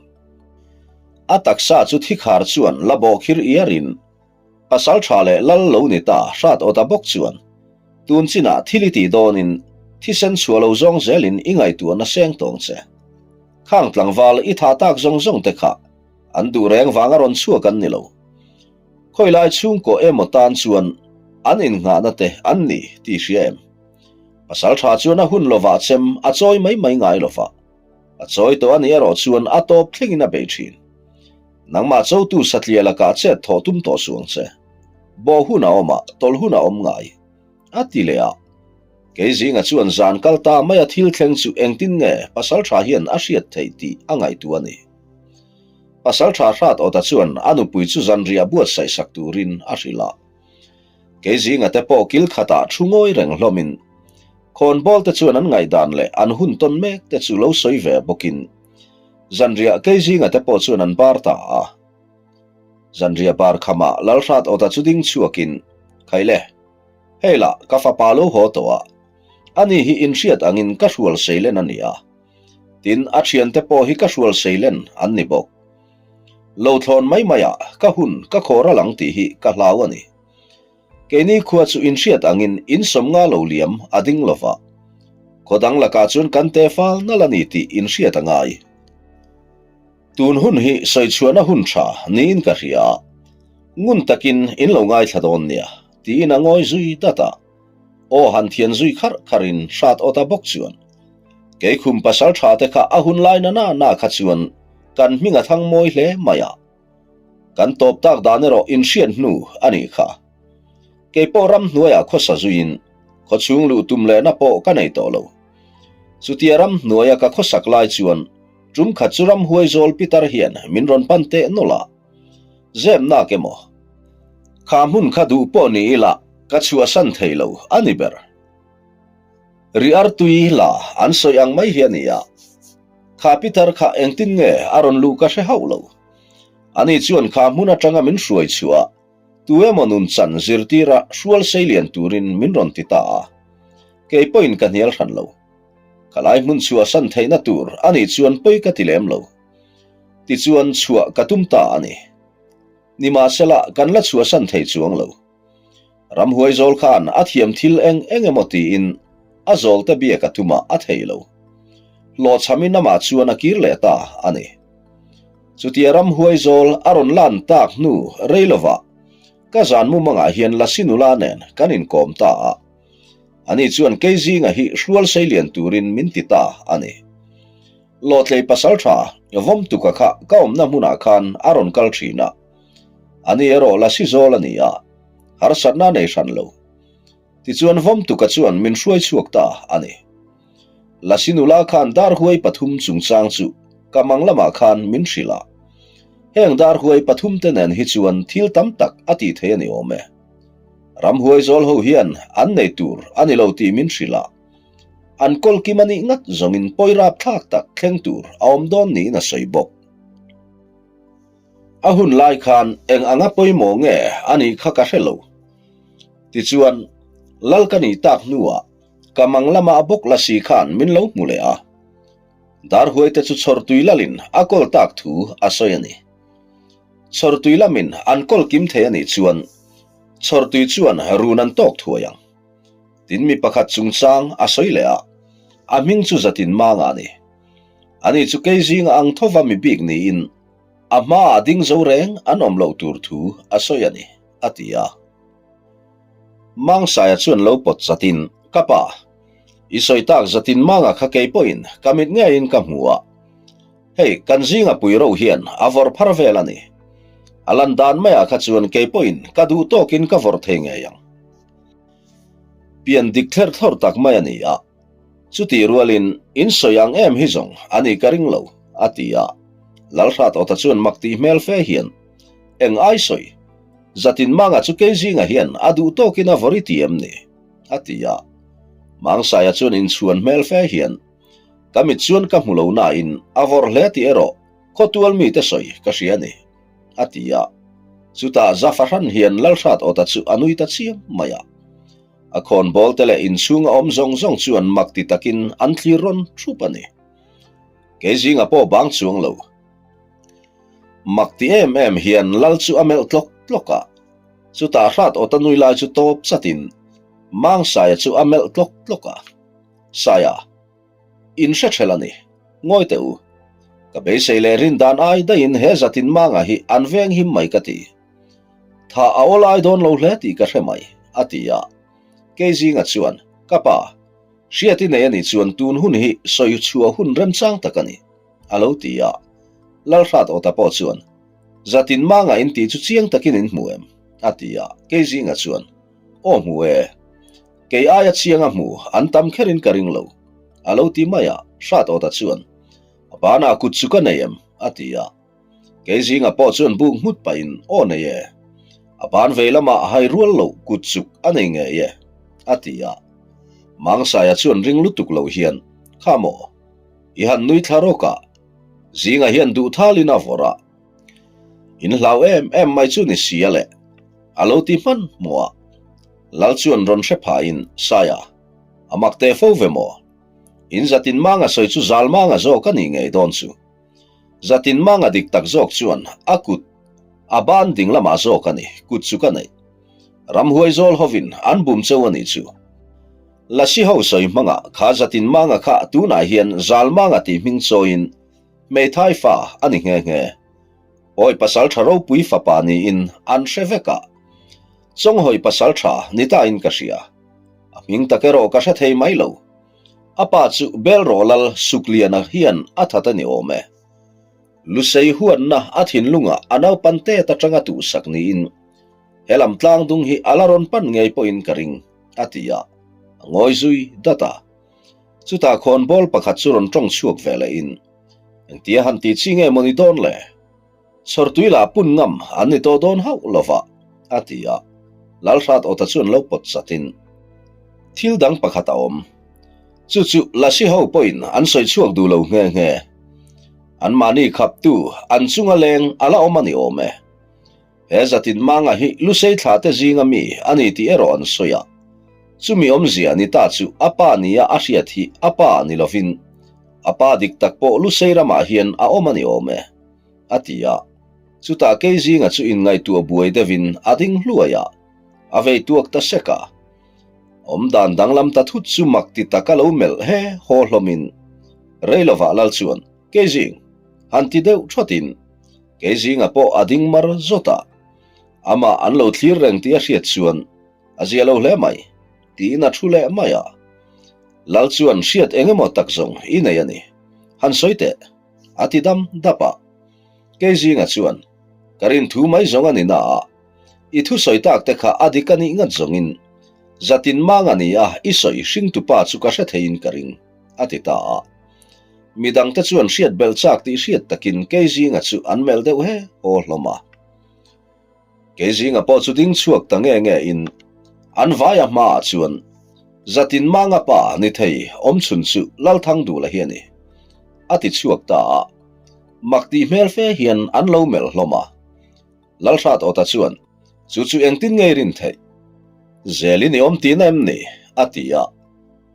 A taksa chu thikhar chuan la bawhkhir iarin Pasal tha leh lal lo ni ta hrat awta bawk chuan tun chinah thil i tih dawnin thisen chhuah lo zawng zelin i ngaihtuahna seng tawng che. Khang tlangval i thah tak zawng zawng te kha an duh reng vanga rawn chhuak an ni lo. Khawilai chhungkaw emaw tan chuan an innghahna te an ni tih hria em? Pasal tha chuan a hun lovah chem a chawi mai mai ngai lova, a chawi tawh a nih erawh chuan a tawp thlengin a bei thin. Nangmah chotu satliah lakah chet thawh tum tawh suh ang che. Bawh hun a awm a, tawlh hun a awm ngai. A ti leh a. Kei zinga chuan zan kal ta maia thil thleng chu engtin nge Pasaltha hian a hriat theih tih a ngaihtuah a ni. Pasaltha hrat awta chuan a nupui chu zanriah buatsaih sak turin a hrilh a. Kei zinga te pawh kil khatah thu ngawi reng hlawmin khawnbawl te chuan an ngaihdan leh an hun tawn mek te chu lo sawi ve bawkin Zanriah kei zinga te pawh chuan an bar ta a. Zanriah bar khamah Lalhrat awta chu ding chhuakin, Khaile, hei lah ka fapa lo haw tawh a, ani hi inhriat angin ka hrual seilen a ni a, tin a thiante pawh hi ka hrual seilen an ni bawk. Lo thlawn mai maiah ka hun ka khawr a lang tih hi ka hlau a ni. Keini khua chu inhriat angin in sawmnga lo liam a ding lo va, khaw dang lakah chuan kan te fal nalh a ni tih inhriat a ngai. Tun hun hi sawichhuahna hun tha niin ka hria a, ngun takin in lo ngaithla dawn nia, tiin a ngawi zui dat a. Aw han thian zui kharh kharhin hrat awt a bawk chuan, Kei khum pasal tha te kha a hun lai na na na kha chuan kan hming a thang mawi hle mai a. Kan tawp tak dan erawh inhriat hnu a nih kha. Kei pawh ramhnuaiah khawsa zuiin khawchhung luh tum lehna pawh ka nei tawh lo. Chutia ramhnuaia ka khawsak lai chuan tum khat chu ramhuai zawl pitar hian min rawn pan teh nawlh a. Zep nak emaw? Kha hmun kha duh pawh ni ila ka chhuahsan thei lo a ni ber. Ri artui la an sawi ang mai hi a ni a. Kha pitar kha engtin nge a rawn luh ka hre hauh lo. Ani chuan kha hmun atanga min hruai chhuah a, tu emaw nun chan zirtira hrual seilian turin min rawn ti ta a. Kei pawhin ka hnial hran lo. Ka lai hmun chhuahsan theihna tur ani chuan pawi ka ti lem lo. Tichuan chhuah ka tum ta a ni. Nimahsela kan la chhuahsan thei chuang lo. Ramhuai zawl khan a thiam thil eng eng emaw tiin a zawlte biak a tum a, a thei lo. Hlawhchhamin amah chuan a kir leh ta a ni. Chutia ramhuai zawl a rawn lan tak hnu rei lovah ka zan mumangah hian Lasi nula nen kan inkawm ta a. Ani chuan kei zinga hi hrual seilian turin min ti ta a ni. Lawhtlei pasaltha Vawmtuka kha ka awmna hmunah khan a rawn kal thin a. Ani erawh Lasi zawl a ni a, harsatna a nei hran lo. Tichuan Vawmtuka chuan min hruai chhuak ta a ni. Lasi nula khan darhuai pathum chungchang chu ka mang lamah khan min hrilh a. Heng darhuai pathum te nen hi chuan thil tam tak a tih thei a ni awm e. Ramhuai zawl ho hian an nei tur a ni lo tih min hrilh a. An kawlkim a nih ngat zawngin pawi rapthlak tak thleng tur a awm dawn niin a sawi bawk. A hun lai khan eng anga pawimawh nge a nih kha ka hre lo. Tichuan, Lal ka nih tak hnuah ka mang lama a bawk lasi khan min lo hmu leh a. Darhuaite chu chhawrtui lalin a kawl tak thu a sawi a ni. Chhawrtui lamin an kawl kim thei a nih chuan Chhawrtui chuan run an tawk thuai ang. Tin mi pakhat chungchang a sawi leh a, a hming chu Zatin Manga a ni. Ani chu kei zinga ang thova mi bik niin a hmaah ding zo reng an awm loh tur thu a sawi a ni, a ti a. Mangsaia chuan lo pawt chatin, Ka pa, i sawi tak Zatin Manga kha kei pawhin ka mit ngeiin ka hmu a, Hei, kan zinga pui ro hian a vawrh phar vel a ni. A lan dan maiah kha chuan kei pawhin ka duh tawkin ka vawrh thei ngei ang. Pian dik thler thlawr tak mai a ni a, chutih rualin in sawi ang em hi zawng a ni ka ring lo, a ti a. Lalhrat Awta chuan mak tih hmel fe hian, Eng ai sawi? Zatin Manga chu kei zinga hian a duh tawkin a vawrh i ti em ni? a ti a. Mangsaia chuan inchhuan hmel fe hian, Ka mit chuan ka hmu lo nain a vawrh hle tih erawh khawtual mite sawi ka hria a ni, a ti a. Chutah za fahran hian Lalhrat Awta chu a nui ta chiam mai a. A khawnbawl te leh inchhunga awm zawng zawng chuan mak ti takin an thlir rawn thup a ni. Kei zinga pawh bang chuang lo. Mak ti em em hian Lal chu a melh tlawk tlawk a. Chutah Hrat Awta nui lai chu tawp chatin Mangsaia chu a melh tlawk tlawk a. Saia, In hre ṭhel a ni. Ngawi teh u. Ka beisei leh rin dan ai daihin he zatin manga hi an veng him mai ka ti. Tha a aw lai dawn lo hle tih ka hre mai, a ti a. Kei zinga chuan, Ka pa, hriat i nei a nih chuan tun hun hi sawi chhuah hun remchang tak a ni, a lo ti a. Lalhrat Awta pawh chuan, Zatin manga in tih chu chiang takin in hmu em? a ti a. Kei zinga chuan, Aw hmu e. Kei aia chiang a hmu an tam kherin ka ring lo, a lo ti mai a, Hrat Awta chuan, A banah kut chu ka nei em? a ti a. Kei zinga pawh chuan buk nghut pahin, Aw nei e. A ban vei lamah hai rual loh kut chuk a nei ngei e, a ti a. Mangsaia chuan ring lutuk lo hian, Kha maw? I han nui thla rawk a, zinga hian duh thalin a vawrh a. In hlau em em mai chu ni si a le, a lo ti hman hmuh a. Lal chuan rawn hre phahin, Saia, a mak teh fo ve maw? In zatin manga sawi chu zal manga zawk a nih ngei dawn chu. Zatin manga dik tak zawk chuan a kut a ban ding lamah zawk a ni, kut chu ka neih. Ramhuai zawl hovin an bum cheu a nih chu. Lasi ho sawi hmangah kha zatin manga kha tunah hian zal manga tih hming chawiin Hmeithai fa a ni nghe nghe. Awi pasal tha ropui fapa niin an hre vek a. Chawnghawi pasal tha ni tain ka hria. A hming tak erawh ka hre thei mai lo. A pa chu Belrawlal Sukliana hian a that a ni awm e. Lusei huanna a thinlungah a naupan tet atanga tuhsak niin he lam tlang dung hi a la rawn pan ngei pawhin ka ring, a ti a. A ngawi zui dat a. Chutah khawnbawl pakhat chu rawn tawng chhuak ve leh in, Engtia han tih chi nge maw ni dawn le? Chhawrtui lah pun ngam an ni tawh dawn hauh lova, a ti a. Lalhrat Awta chuan lo pawt chat in, Thil dang pakhat a awm. Chu chu Lasi ho pawhin an sawi chhuak duh lo nghe nghe. Anmahni khaptu an chunga leng a la awm a ni awm e. He zatin manga hi Lusei thla te zinga mi a ni tih erawh an sawi a. Chumi awmzia ni ta chu a pa nia a hriat hi a pa ni lovin a pa dik tak pawh Lusei ramah hian a awm a ni awm e, a ti a. Chutah kei zinga chu inngaihtuah buai deuhin a ding hluai a, a vei tuak ta sek a. Awmdan danglam ta thut chu mak ti taka lo melh he haw hlawmin rei lovah lal chuan, Kei zing, han ti deuh thawtin Kei zinga pawh a ding mar zawt a, amah an lo thlir reng tih a hriat chuan a zia lo hle mai, tiin a thu leh mai a. Lal chuan hriat eng emaw tak zawng i nei a ni, han sawi teh, a ti dam dap a. Kei zinga chuan, Ka rin thu mai zawng a ni na a, i thu sawi tak te kha a dik a nih ngat zawngin zatin mang a ni a, i sawi hringtupa chu ka hre theiin ka ring, a ti ta a. Midangte chuan hriat belh chak tih hriat takin Keizinga chu an melh deuh he haw hlawm a. Keizinga pawh chu ding chhuak ta nge nge in an vaia hmaah chuan Zatin Manga pa ni thei awmchhun chu Lalthangdula hi a ni, a ti chhuak ta a. Mak tih hmel fe hian an lo melh hlawm a. Lalhrat Awta chuan, Chu chu engtin ngei rin theih? Zelin i awm tihna em ni? a ti a.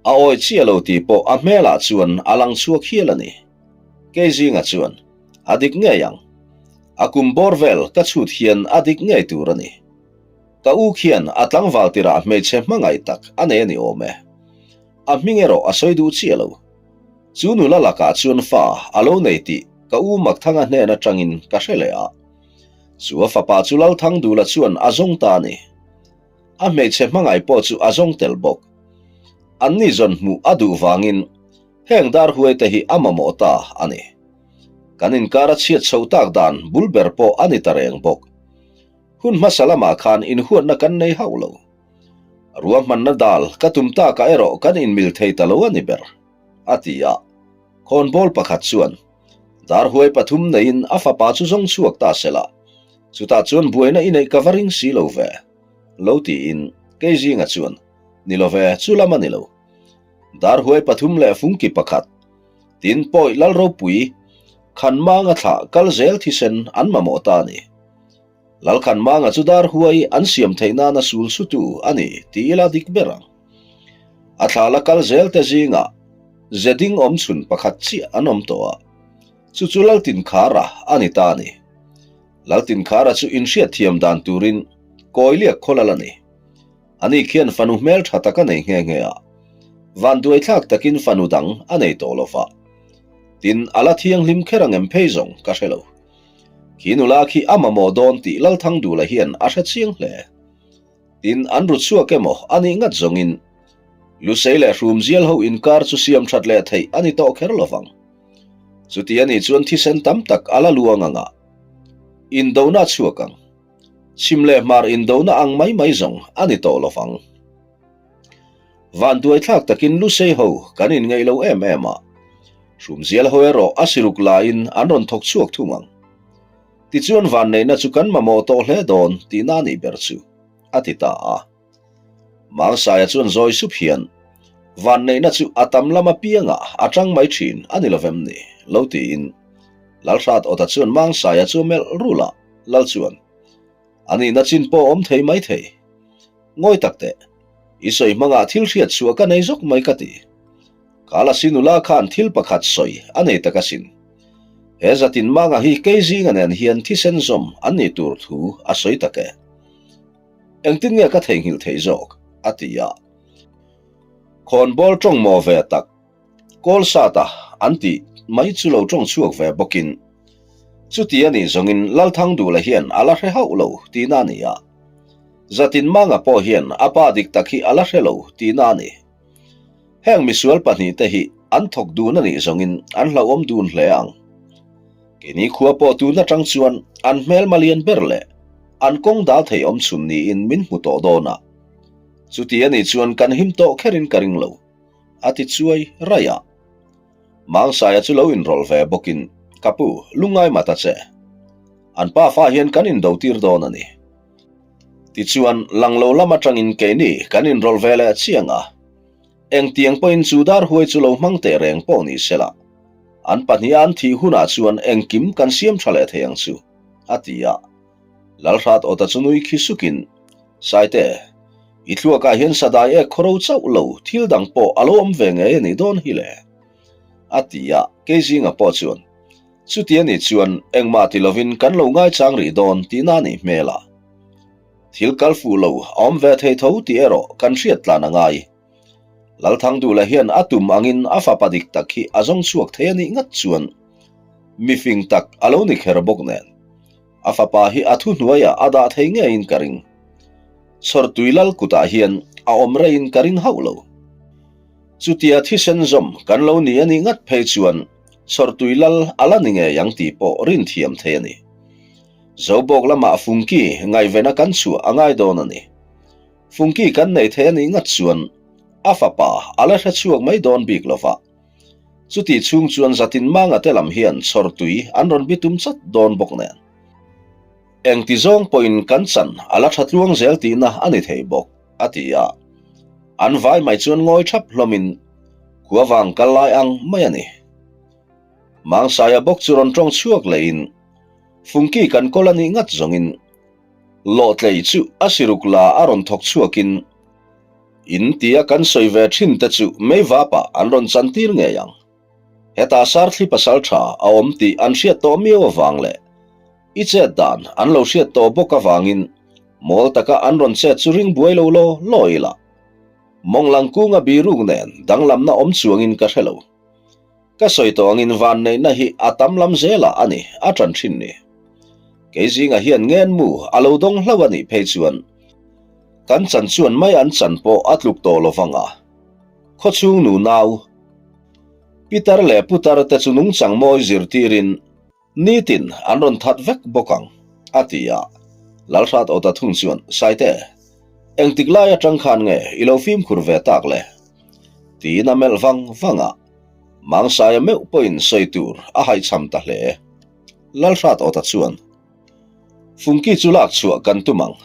A awi chiah lo tih pawh a hmelah chuan a lang chhuak hial a ni. Kei zinga chuan, A dik ngei ang. A kum bawr vel ka chhut hian a dik ngei tur a ni. Ka u khian a tlangval tirah hmeichhe hmangaih tak a nei a ni awm e. A hming erawh a sawi duh chiah lo. Chu nula lakah chuan fa a lo nei tih ka u Makthanga hnen atangin ka hre leh a. Chu a fapa chu Lalthangdula chuan a zawng ta a ni. A hmeichhe hmangaih pawh chu a zawng tel bawk. Anni zawn hmuh a duh vangin heng dar huai te hi a mamawh ta a ni. Kan inkar a chhiat chho tak dan bul ber pawh a ni ta reng bawk. Hun hmasa lamah khan inhuatna kan nei hauh lo. Ruahmanna dal ka tum takah erawh kan inmil thei ta lo a ni ber, a ti a. Khawnbawl pakhat chuan darhuai pathum neiin a fapa chu zawng chhuak ta se la, chutah chuan buaina i neih ka va ring si lo ve, lo tiin Keizinga chuan, Ni lo ve, chu lam a ni lo. Darhuai pathum leh fungki pakhat, tin pawi Lalropui, Khanmanga thlah kal zel thisen an mamawh ta a ni. Lalkhanmanga chu dar huai an siam theih nana sul sutu a ni tih ila dik ber ang. A thla la kal zel te zingah ze ding awm chhun pakhat chiah an awm tawh a, chu chu Laltinkhara a ni ta a ni. Laltinkhara chu inhriatthiam dan turin Kawiliak khawlal a ni. Ani khian fanu hmel tha tak a nei nghe nghe a, vanduaithlak takin fanu dang a nei tawh lo va. Tin, a la thianghlim kher ang em phei zawng ka hre lo. Khi nula khi a mamawh dawn tih Lalthangdula hian a hre chiang hle. Tin, an ru chhuak emaw a nih ngat zawngin Lusei leh Hrumzial ho inkar chu siam that leh theih a ni tawh kher lo vang. Chuti a nih chuan thisen tam tak a la luang ang a, indona a chhuak ang. Chhim leh hmar indona ang mai mai zawng a ni tawh lo vang. Vanduaithlak takin Lusei ho kan inngeih lo em em a, Hrumzial ho erawh a siruk laiin an rawn thawk chhuak thung ang. Tichuan vanneihna chu kan mamawh tawh hle dawn tihna a nih ber chu, a ti ta a. Mangsaia chuan zawi sup hian, Vanneihna chu a tam lam apiangah a tang mai thin a ni lovem ni? lo tiin Lalhrat Awta chuan Mangsaia chu a melh rulh a, Lal chuan, A nihna chin pawh awm thei mai thei. Ngawi tak teh, i sawi hmangah thil hriat chhuah ka nei zawk mai ka ti. Kalasi nula khan thil pakhat sawi a nei tak asin. He zatin manga hi kei zinga nen hian thisen zawm an nih tur thu a sawi tak e. Engtin nge ka theihnghilh theih zawk? a ti a. Khawnbawl tawng maw ve tak. Kawlsata an tih mai chu lo tawng chhuak ve bawkin, Chuti a nih zawngin Lalthangdula hian a la hre hauh lo tihna a ni a. Zatinmanga pawh hian a pa dik tak hi a la hre lo tihna a ni. Heng misual pahnihte hi an thawk dun a nih zawngin an hlauhawm dun hle ang. Keini khua pawh tun atang chuan an hmelma lian ber leh an kawng dal thei awm chhun niin min hmu tawh dawn a. Chuti a nih chuan kan him tawh kherin ka ring lo. A ti chuai raih a. Mangsaia chu lo inrawlh ve bawkin, Ka pu, lungngai mah ta che. An pa fa hian kan indo tir dawn a ni. Tichuan, lang lo lam atangin keini kan inrawlh ve leh chiang a. Engtiang pawhin chu dar huai chu lo hmang teh reng pawh ni sela, an pahniha an thih hunah chuan engkim kan siam tha leh thei ang chu, a ti a. Lalhrat Awta chu nui khi sukin, Saite, i thluakah hian sadai ek khawro chauh lo thil dang pawh a lo awm ve ngei a nih dawn hi le? A ti a, Keizinga pawh chuan, Chuti a nih chuan engmah ti lovin kan lo ngaichang rih dawn tihna a nih hmel a. Thil kal fuh lo a awm ve thei tho tih erawh kan hriat tlan a ngai. Lalthangdula hian a tum angin a fapa dik tak hi a zawng chhuak thei a nih ngat chuan mifing tak a lo ni kher bawk nen. A fapa hi a thuhnuaiah a dah thei ngeiin ka ring. Chhawrtui lal kutah hian a awm reiin ka ring hauh lo. Chutia thisen zawm kan lo ni a nih ngat phei chuan Chhawrtui lal a la ni ngei ang tih pawh rin thiam thei a ni. Zobawk lamah Fungki ngaihvena kan chhuah a ngai dawn a ni. Fungki kan nei thei a nih ngat chuan a fapa a la hre chhuak mai dawn bik lo va. Chutih chhung chuan Zatin Manga te lam hian chhawrtui an rawn bitum chat dawn bawk nen. Engti zawng pawhin kan chan a la tha tluang zel tihna a ni thei bawk, a ti a. An vai mai chuan ngawi thap hlawmin khua vang kal lai ang mai a ni. Mangsaia bawk chu rawn tawng chhuak lehin Fungki kan kawl a nih ngat zawngin Lawhtlei chu a siruk la a rawn thawk chhuakin In tia kan sawi ve thin te chu meivapah an rawn chantir ngei ang. Heta Sarthli pasal tha a awm tih an hriat tawh miau avang leh. I chet dan an lo hriat tawh bawk avangin mawl taka an rawn chet chu ring buai lo law law ila. Mawnglang kunga biruk nen danglamna awm chuangin ka hre lo. Ka sawi tawh angin vanneihna hi a tam lam zelah a ni a ṭan ṭhin ni. Kei zingah hian ngenmu a lo dawng hlauh a nih phei chuan kan chan chuan mai an chan pawh a tluk tawh lo vang a. Khawchhung nunau, pitar leh putar te chu nungchang mawi zirtirin Nitin an rawn that vek bawk ang, a ti a. Lalhrat Awta thung chuan, Saite, engtik lai atang khan nge i lo fimkhur ve tak le? Tiin a melh vang vang a. Mangsaia meuh pawhin sawi tur a haihchham ta hle. Lalhrat Awta chuan, Fungki chu lak chhuah kan tum ang.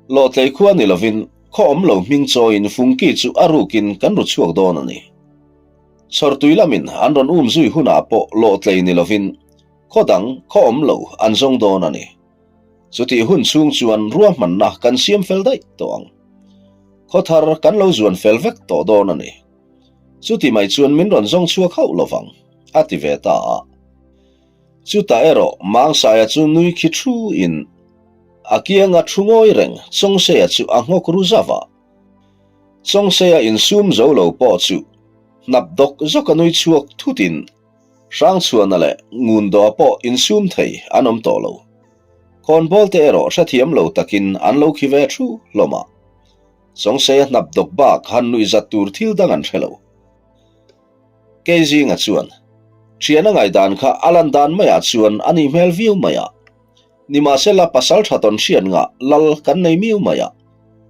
Lawhtlei khua ni lovin khaw awm lo hming chawiin Fungki chu a rukin kan ru chhuak dawn a ni. Chhawrtui lamin an rawn um zui hunah pawh lawhtlei ni lovin khaw dang khaw awm lo an zawng dawn a ni. Chutih hun chhung chuan ruahmanna kan siam fel daih tawh ang. Khaw thar kan lo zuan fel vek tawh dawn a ni. Chuti mai chuan min rawn zawng chhuak hauh lovang, a ti ve ta a. Chutah erawh Mangsaia chu nui khi thu in a kianga thu ngawi reng Chawngseia chu a nghawk ru zauh a. Chawngseia insum zo lo pawh chu hnap dawk zawk a nui chhuak thutin Hrangchhuana leh Ngundoa pawh insum thei an awm tawh lo. Khawnbawl te erawh hrethiam lo takin an lo khi ve thu hlawm a. Chawngseia hnap dawk bak han nuih zat tur thil dang an hre lo. Keizinga chuan, Thiana ngaihdan kha a lan dan maiah chuan a nih hmel viau mai a. Nimahsela pasal tha tawn hriat ngah lal kan nei miau mai a,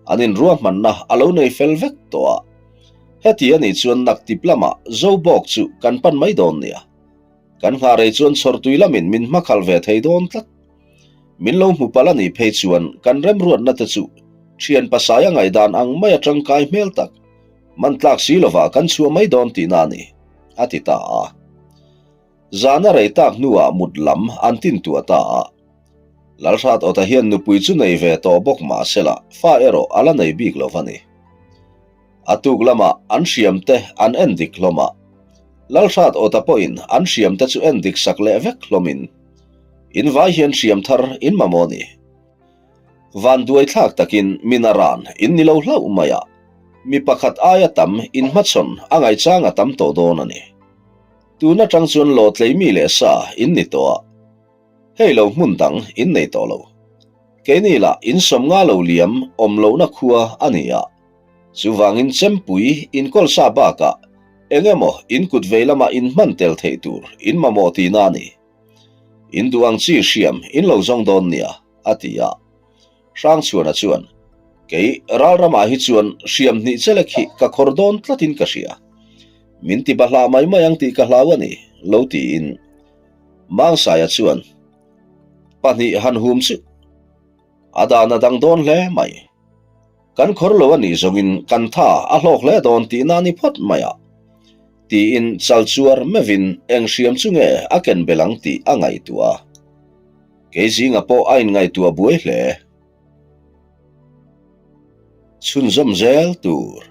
an inruahmanna a lo nei fel vek tawh a. Heti a nih chuan naktip lamah Zobawk chu kan pan mai dawn nia. Kan nghah rei chuan chhawrtui lamin min hmakhalh ve thei dawn tlat. Min lo hmu palh a nih phei chuan kan remruatna te chu thian pasai a ngaihdan ang mai a tangkai hmel tak, man tlak si lovah kan chhuah mai dawn tihna a ni, a ti ta a. Zana rei tak hnuah mut lam an tin tuah ta a. Lalhrat Awta hian nupui chu nei ve tawh bawk mah sela fa erawh a la nei bik lo va ni. A tuk lamah an hriam te an en dik hlawm a. Lalhrat Awta pawhin an hriam te chu en dik sak leh vek hlawmin, In vai hian hriam thar in mamawh ni. Vanduai thlak takin min a ran in ni lo hlauh mai a, mi pakhat aia tam inhmachhawn a ngaichang a tam tawh dawn a ni. Tun atang chuan lawtlei mi leh sa in ni tawh a, hei lo hmun dang in nei tawh lo. Keini lah in sawmnga lo liam awm lohna khua a ni a, chuvangin chempui inkawl sa bakah eng emaw in kut vei lamah in hman tel theih tur in mamawh tihna a ni. In duh ang chi hriam in lo zawng dawn nia, a ti a. Hrangchhuana chuan, Kei ralramah hi chuan hriam hnih chelek hi ka khawr dawn tlatin ka hria. Min ti bahlah mai mai ang tih ka hlau a ni, lo tiin. Mangsaia chuan, Pahnih han hum chu a dan a dang dawn hle mai. Kan khawr lo a nih zawngin kan tha a hlawk hle dawn tihna a ni phawt mai a, tiin chal chuar meuhin eng hriam chu nge a ken belh ang tih a ngaihtuah a. Kei zinga pawh a inngaihtuah buai hle. Chhunzawm zel tur.